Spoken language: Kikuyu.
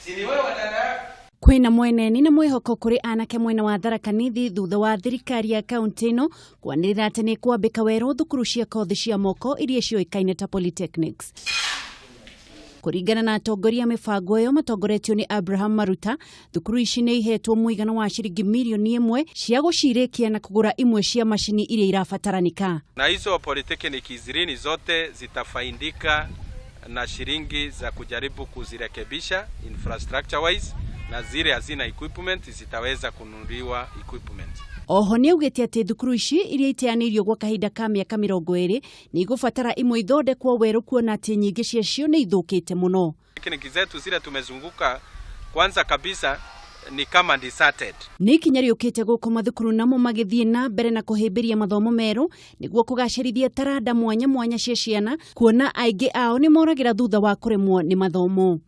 Si ni wewe dada yako? Kwĩna mweneni na mwĩhoko kũrĩ anake mwena wa Tharaka Nithi thutha wa thirikari ya kaunti ĩno kwanĩrĩra atĩ nĩ kwambĩka werũ thukuru cia kothi cia moko iria ciũĩkaine ta polytechnics. Kũringana na atongoria a mĩbango ĩyo matongoretio nĩ Abraham Maruta, thukuru ici nĩ ihetwo mũigana wa ciringi mirioni 1 cia gũcirĩkia na kũgũra imwe cia macini iria irabataranĩka. Na hizo polytechnic 20 zote zitafaidika na shilingi za kujaribu kuzirekebisha infrastructure wise, na zile hazina equipment zitaweza kununuliwa equipment. Oho nĩ augĩte atĩ thukuru ici iria iteanĩirio gwa kahinda ka mĩaka 20 nĩ igũbatara imwe ithondekwo werũ kuona atĩ nyingĩ ciacio nĩ ithũkĩte mũno. Polytechnic zetu zile tumezunguka, kwanza kabisa ni kama deserted. Nĩ ikinya rĩũkĩte gũkũ mathukuru namo magĩthiĩ na mbere na kũhĩmbĩria mathomo merũ nĩguo kũgacĩrithia taranda mwanya mwanya cia ciana, kuona aingĩ ao nĩ moragĩra thutha wa kũremwo nĩ mathomo.